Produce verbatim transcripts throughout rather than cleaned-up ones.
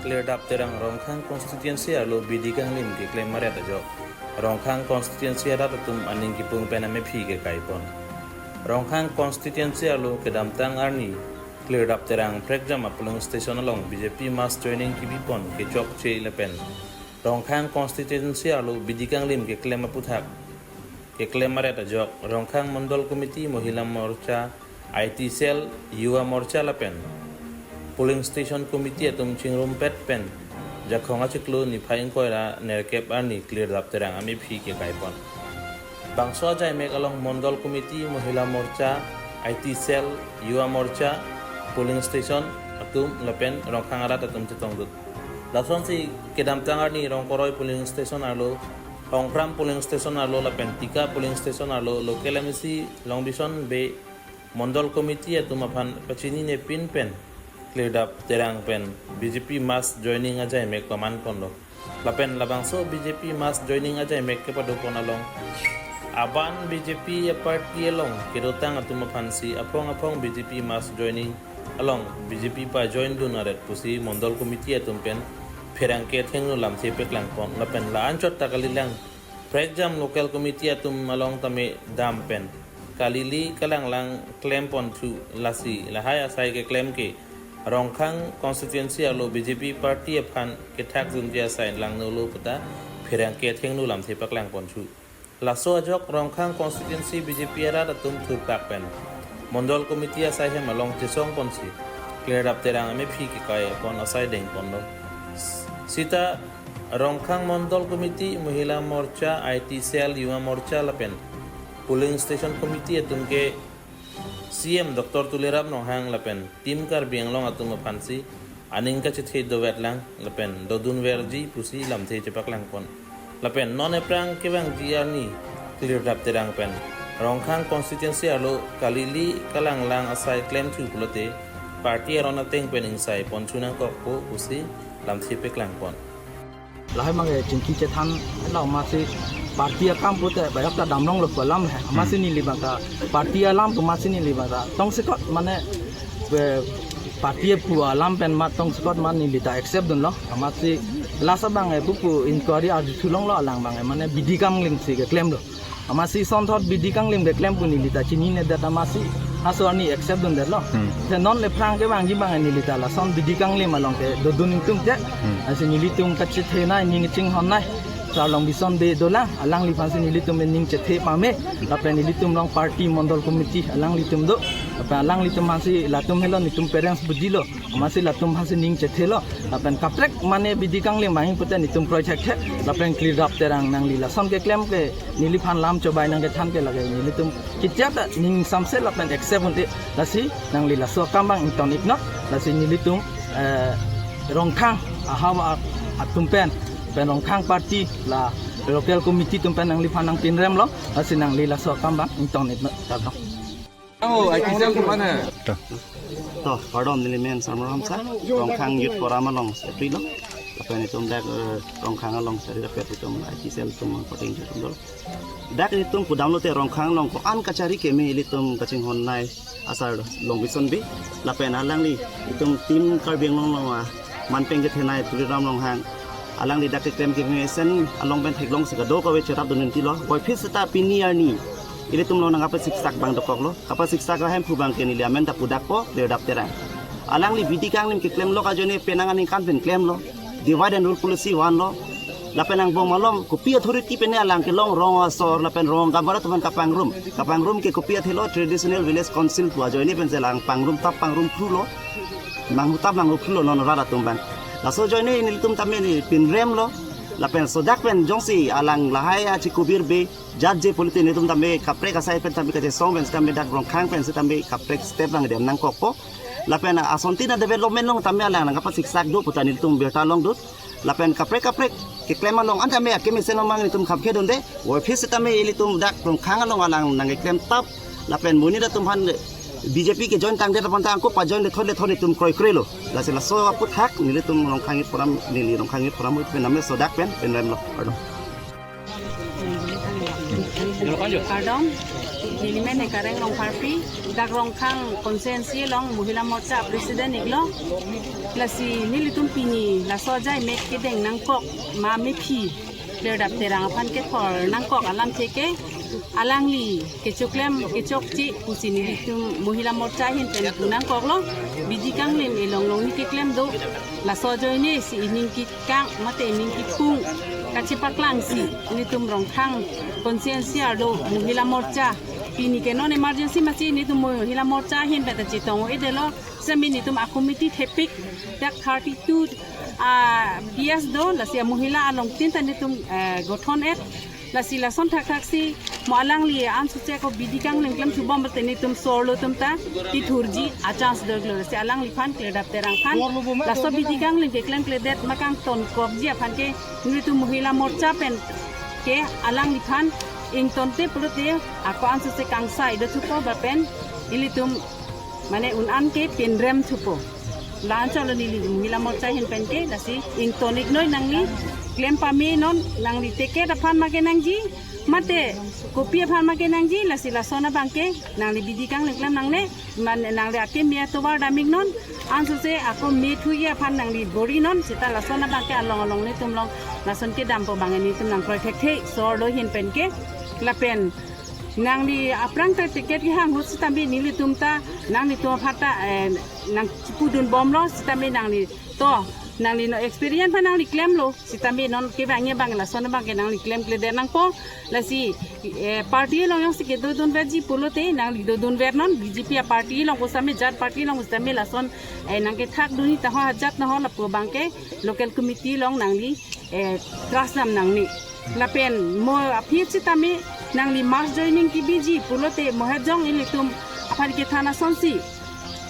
Klirdap Terang Rongkhang constituency arlo bidi kanglim keklem aret ajok Rongkhang constituency arat atum aning kipung pen amephi kekai pon. Rongkhang constituency arlo kedamtang arni Klirdap Terang prekjam a polling station along B J P mass joining kebi pon kechokche lapen Rongkhang constituency arlo bidi kanglim keklem aputhak keklem aret ajok Rongkhang Mondol Committee, Mohila Morcha, I T Cell, Yuva Morcha lapen polling station committee atum chingrumpet pen Jakhong achiklo niphai ingkoi ra nerkep arni Klirdap Terang amephi kekai pon. Bangso ajaimek along Mondol Committee, Mohila Morcha, I T Cell, Yuva Morcha, polling station atum lapen Rongkhang arat atum chetongdut. Lasonsi kedamtang arni Rongkoroi polling station arlo, Hongkram polling station arlo lapen Tika polling station arlo local M A C Longbison Bey Mondol Committee atum aphan pachinine pin pen Klirdap Terang pen B J P mass joining ajaimek paman ponlo. Lapen labangso B J P mass joining ajaimek kepado pon along aban B J P party along kedotang atum aphansi aphong aphong B J P mass joining along B J P pajoin dun aret pusi Mondol Committee atum pen pherangke athengno lamthe paklang pon lapen la-anchot ta kalilang prekjam local committee atum along tame dam pen kalili kalanglang klem pon thu lasi lahai asai keklem ke Rongkhang constituency arlo B J P party aphan kethak junji asai langnolo puta pherangke athengno lamthe paklang pon thu. Laso ajok Rongkhang constituency B J P arat atum thurpak pen Mondol Committee asai hem along chesong ponsi Klirdap Terang amephi kekai pon asai deng ponlo. Sita Rongkhang Mondol Committee, Mohila Morcha, I T Cell, Yuva Morcha lapen polling station committee atum ke C M Doctor Tuliram Ronghang lapen Team Karbi Anglong atum aphansi aning kachethe dovetlang lapen dodunverji pusi lamthe chepaklang pon. Lapen non ephrang kevangji arni Klirdap Terang pen Rongkhang constituency arlo kalili kalanglang asai klem thu pulote party aron ateng pen ingsai pon thu nangkokpo pusi lamthe paklang pon. Lahai abang ke chingki chethan lo, amatsi party akam pute bayap ta damlonglo pu alam he. Amatsi neli abang ta party alam pu amatsi neli abang ta tongsekot mane, eh, party pu alam pen mat tongsekot mat neli ta accept dunlo. Amatsi last abang, eh, pupu inquiry arju thulonglo alang abang, eh, mane bidi kanglim si keklemlo. Amatsi sonthot bidi kanglim keklem pu neli ta chininedet amatsi aso arni accept dundetlo. Hmm. Te non lephrang kevangji abang neli ta lason bidi kanglim along ke dodun ingtum te. Hmm. Lasi nelitum kachethenei, ning chinghonnei Sar Longbison Bey dolang, alangliphansi nelitum ning chethe pame. Lapen nelitum along party Mondol Committee alanglitum do. Lapen alanglitum aphansi latum helo netum parents bujilo. Amatsi latum aphansi ning chethelo. Lapen kaprek mane bidi kanglim abang pute netum project he. Lapen Klirdap Terang nangli lason keklem ke neliphan lam chobai nangkethan ke lake nelitum kichia ta ning samse lapen accept unte. Lasi nangli laso akam abang ington iknot. Lasi nelitum, eh, Rongkhang ahavar atum pen, pen Rongkhang party la local committee atum pen nangliphan nangpinremlo. Lasi nangli laso akam abang ington iknot. Kardom. Oh, I T cell ke mana? To, kardom, neli men Sarmar Hamsa, Rongkhang Youth Forum along secretary lo. Lapen itum dak, eh, Rongkhang along secretary, lapen itum I T cell atum reporting atum do. Dak itum pudamlote Rongkhang along ko-an kachari keme ilitum kachinghonnei asar Longbison Bey. Lapen alangli itum Team Karbi Anglong along a manpeng kethenei Tuliram Ronghang. Alangli dak keklem keme esen along pen theklongsi kadokave cherap dun intilo. Puvoiphit seta pini arni ilitum along nangkapasiksak abang dokoklo. Kapasiksak ahemphu abang ke neli amen ta pudakpo, Klirdap Terang. Alangli bidi kanglim keklemlo ajoine penang aningkan pen klemlo. Divide and rule policy vanlo. Lapen angbong malom kopi authority pen alang kelong rong asor lapen rong gamara atum aphan kapangrum. Kapangrum ke kopi athelo traditional village council pu ajoine pensi alang pangrum tap pangrum phrulo. Manghu tap manghu phrulo non rat atum abang. Laso ajoine nelitum tame neli pinremlo. Lapen sodak pen jongsi alang lahai achikubir be jat je pulote nelitum tame kaprek asai pen tame kachesong pen tame dak Rongkhang pen si tame kaprek step abang dem nangkokpo. Lapen asontin a development along tame alang nangkapasiksak do puta nelitum birta longdun. Lapen kaprek kaprek keklem along an tame akeme esen along abang nelitum khapkhe dunde. Puvoiphit seta tame ilitum dak Rongkhang along alang nangkeklem tap. Lapen monit atum aphan B J P kejoin tangdet aphan ta angko pajoin lethot lethot nelitum kroikre lo. Lasi laso aputhak nelitum Rongkhang Youth Forum, neli Rongkhang Youth Forum pen name sodak pen pinremlo. Kardom. Kardom, nelimen Ekareng Rongpharpi, dak Rongkhang constituency along Mohila Morcha president iklo. Lasi nelitum pini laso ajai mek kedeng nangkok ma mephi Kardom Terang aphan kethor nangkok alamthe ke alangli kechoklem kechokche pusi nelitum Mohila Morcha ahin pen pu nangkoklo. Bidi kanglim elong long ni keklem do. Laso ajoine si ining kekang mate ining kepung kachepaklangsi nelitum Rongkhang constituency arlo Mohila Morcha pini ke non emergency masi nelitum Mohila Morcha ahin pen ta chetong-o-edetlo. Semi nelitum a committee thepik dak thirty two a P S do, lasi a Mohila along tin ta nelitum eh, gothon et. Lasi lason thakthak si mo alangli ansose ko bidi kanglim klem thubom bate nelitum sorlo atum ta kethurji a chance dolo. Lasi alangliphan Kardom Terang aphan laso bidi kanglim keklemkledet ma kangtonkokji aphan ke nelitum Mohila Morcha pen ke alangliphan ingtonte pulote ako ansose kangsai do thupo ba pen ilitum mane un-an ke pinrem thupo. La-anchot lo neli Mohila Morcha ahin pen ke lasi ington iknoi nangli klem pame non, nangli ticket aphan ma kenangji mate kopi aphan ma kenangji, lasi lason abang ke nangli bidi kanglim klem nangne, mane nangli akeme atovar dam iknon, ansose ako me thuji aphan nangli bor-inon, seta lason abang ke along along nelitum along lason kedampo abang nelitum nangkroi thekthe sorlo ahin pen ke. Lapen nangli aphrang ta ticket kehang ahut sitame nelitum ta nanglitum aphan ta eh, nangchipudunbomlo sitame nangli to nangli non experience aphan nangli klemlo sitame non kevangji abang lason abang ke nangli klemkledet nangpo. Lasi eh, party along jongsi kedodunverji pulote nangli dodunvernon, B J P a party along ko sitame jat party along ko sitame lason eh, nangkethakdunji taho ajat naho lapu abang ke local committee along nangli eh, trust dam nangne. Lapen mo aphi sitame nangli mass joining kebiji pulote mo hejong ilitum aphan kethan asonsi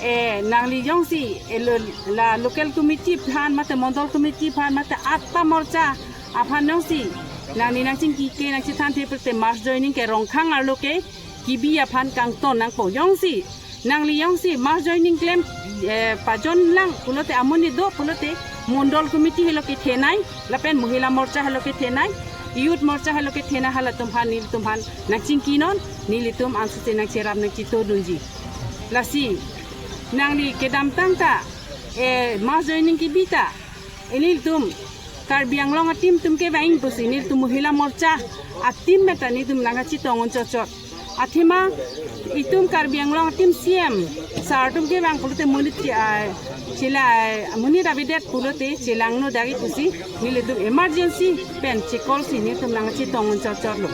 eh, nangli jongsi eh, lo- la local committee aphan mate mondol committee aphan mate atta morcha aphan jongsi nangli nangchingki ke nangchethanthe pulote mass joining ke Rongkhang arlo ke kebi aphan kangton nangpo. Jongsi nangli jongsi mass joining klem eh, pajon lang pulote amonit do pulote mondol committee helo kethenei lapen Mohila Morcha helo kethenei, Youth Morcha helo kethenei halatum aphan nelitum aphan nangchingkinon, nelitum ansose nangcherap nangchitodunji. Lasi nangli kedamtang ta eh, mass joining kebi ta nelitum Karbi Anglong a team atum kevang pusi nelitum Mohila Morcha a team meta nelitum nangkachetong-un chotchot. Athema itum Karbi Anglong a team C M sir atum kevang pulote monit che- ah, chela ah, monit avedet pulote chelangno dagi pusi nelitum emergency pen chekolsi nelitum nangkachetong-un chotchotlo.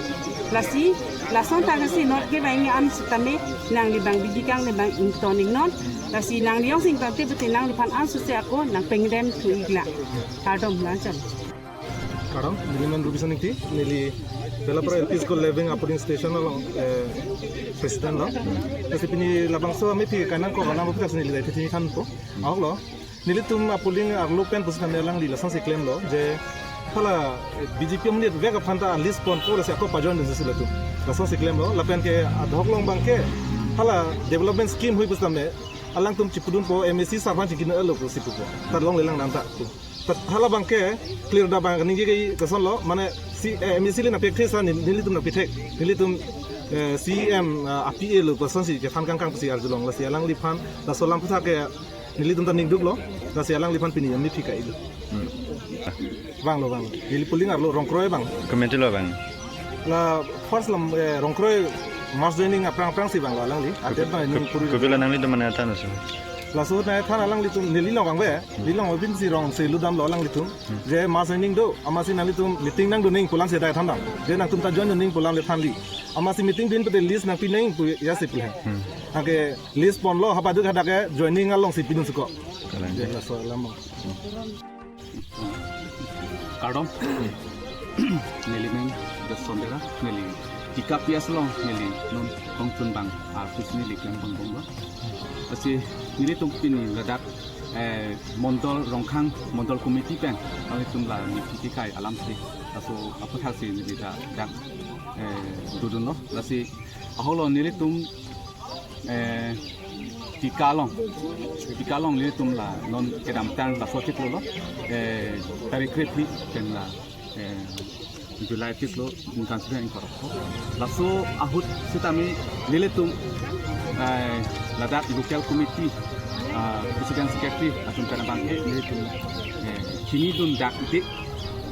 Lasi lason thakthak si non kevang an sitame nangli abang bidi kanglim abang ington iknon. Lasi nangli jongsi ingtonte pulote nangliphan ansose ako nangpingrem thu iklang. Kardom, nangcham. Kardom, neli men Rubison Ingti, neli Belapara L P School Leveng Uploading Station along eh, president lo. Lasi pini labangso amephi kanangkok alam aphuthak neli dai titini thanpo. Ahok lo, nelitum a polling arlo pen pusitame alangli lasonsi klemlo je hala eh, B J P amonit vek aphan ta list ponpo lasi ako pajoindunsi latum. Lasonsi klemlo, lapen ke adhok along abang ke hala development scheme hui pusitame alangtum chipudunpo, M A C sir aphan chingkino elo pusi pupo. Ta longle lang nang ta pu. Ta hala abang ke clear da abang ningje ke kasonlo, mane si eh, M A C le nangpethek sa nel- nelitum nangpethek. Nelitum eh, C M ah, a P A lo kosonsi kethan kangkang pusi arjulong, lasi alangliphan laso alam aphuthak ke nelitum ta ningduklo, lasi alangliphan pini amephi ka-iklo. Vanglo, vanglo. Neli polling arlo Rongkroi abang. Committee lo abang. La first lam eh, Rongkroi mass joining aphrang aphrangsi vanglo alangli. Ate ta ning puri. Kopilo nanglitum mane than aso? Laso nangthan alanglitum neli along vangve. Neli along abinsi rong se ludamlo alanglitum. Je mass joining do, amatsi nanglitum meeting nangdun nang pu alamsi dai thandam. Je nangtum ta join dun nang pu alam le thanli. Amatsi meeting dun pute list nangpi nang pu jasi pu he. Hmm. Anke list ponlo, hapaduk hadak ke joining alongsi pidun suko. Kalang. Je laso alam. Kardom. Neli men Jason Dera, neli Tika P S along, neli non kongtun abang arpis neli klem abang bomlo. Lasi nelitum pini ladak eh, Mondol Rongkhang Mondol Committee pen nanglitum la mephi kekai alamsi laso aphuthaksi neli ta dak eh, dodunlo. Lasi ahok lo nelitum eh, Tika along, Tika along nelitum la non kedamtang laso chiklo lo eh, tarik krephi pen la eh, July tiklo ningkan suri ingkoi ra pho. Laso ahut sitame nelitum, eh, ladak local committee, ah, president secretary atum pen abangke nelitum, eh, chinidun dak de,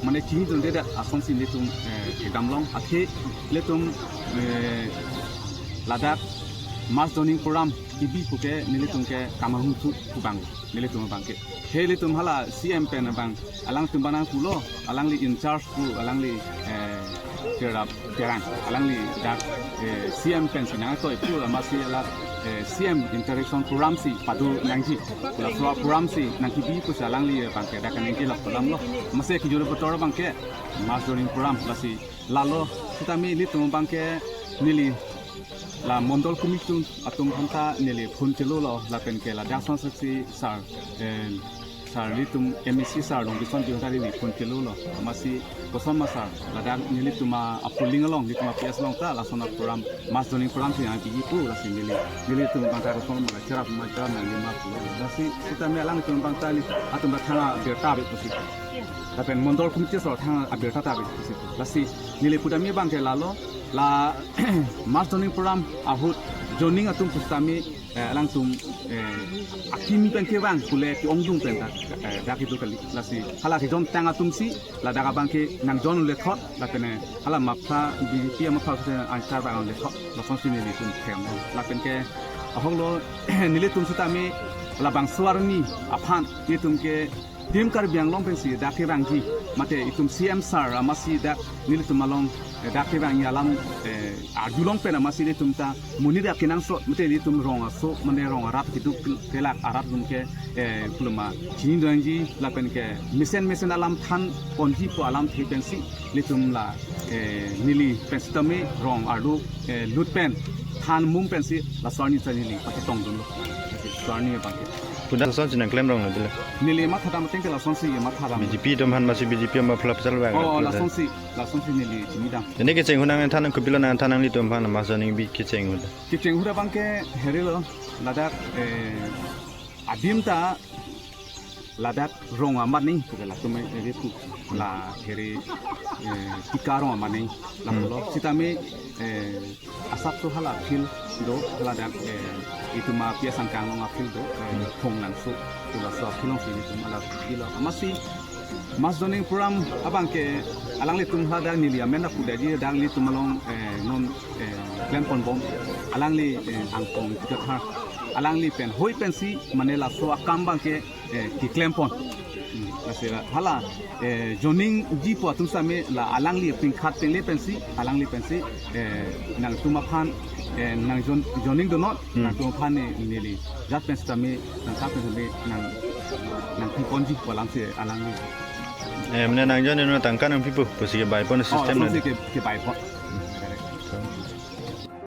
mane chinidunde dak asonsi nelitum, eh, kedam long athe nelitum, eh, ladak mass joining program kebi puke nelitum ke kamahung thu kubang nelitum abangke. He nelitum hala C M pen abang alangtum banang pulo, alangli in charge pu, alangli, eh, kerap kerang, alangli dak, eh, C M pensi nangtoi pu, amatsi la, eh, C M interaction program si padu nangji, la program si nangkebi pusi alangli abangke dak kaningje lap kolam lo. Amatsi kejor betor abangke mass joining program lasi lalo sitame nelitum abangke neli la mondol committee atum aphanta neli phone chelo lo lapen ke ladak asonsi sir, eh, sir nelitum M A C sir Longbison Jiyonta neli phone chelo lo. Amatsi koson ma sir, ladak nelitum a-polling along, nelitum a-P S along ta lason a-program mass joining program si nangkebi pu lasi neli, nelitum abangta koson ma cherap ma cherap nanglima pulo. Lasi sitame alangtum abangta neli atum ta thang abirta ave pusi, lapen mondol committee sir thang abirta ta ave pusi. Lasi neli pudam abangke lalo, la mass joining program ahut joining atum pusitame, eh, alangtum, eh, akimi pen kevang pule ke-ongdung pen dak, eh, dak itu kali. Lasi hala kejontang atumsi ladak abangke nang join le thot lapen, eh, hala mapha B J P amapha se anchar bang le thot, lasonsi nelitum them lapen ke ahok lo nelitum sitame labangso arni aphan nelitum ke Team Karbi Anglong pensi dak kevangji, mate itum C M sir amatsi dak nelitum along, eh, dak kevangji alam, eh, arjulong pen amatsi nelitum ta monit dak kenangsot, mate nelitum rong aso, mane rong arat keduk kelak arat atum ke, eh, puloma chinidunji lapen ke mesen mesen alam than ponji pu alamthe pensi nelitum la, eh, neli pen sitame rong arlo, eh, lut pen than mum pensi laso arni ta neli pachetongdunlo. Laso arni abangke. Pudam asonsi nangklem rong lo dilo. Neli mathadam ateng ke lasonsi mathadam. B J P atum aphan amatsi B J P amapha pachelvang. Oh, lasonsi, lasonsi neli chinidam. Neli kecheng ahut nangthan kopilo nangthan nanglitum aphan mass joining bi kecheng ahut? Kecheng ahut abangke here lo, ladak, eh, adim ta ladak rong amat ni puke latum ave pu, la here, eh, Tika rong amat ni lapulo. Hmm. Sitame, eh, asapso hala field do, hala dak, eh, itum a-P S angkang along a-field do, eh, Hmm. Phonglangso pu laso a-field alongsi nelitum hala field lo. Amatsi mass joining program abangke alanglitum hala dak neli amen apu daji dak nelitum along, eh, non, eh, klemponbom. Alangli, eh, Angpong Kathar. Alangli pen hoi pensi mane laso akam abangke, eh, keklempon. Hmm, lasi la, hala, eh, joiningji pu atum sitame la alangli pingkhat pengle pensi, alangli pensi, eh, nangtum aphan, eh, nang join, joining do not, Hmm. nangtum aphan ne neli jat pen sitame, nangta pen sitame, nang, nangpiponji pu alamsi alangli. Eh, mane nang join no tangka nangpipo, pusi kebaipon Oh, system laso na si di. Ke, kebaipon. Correct. So.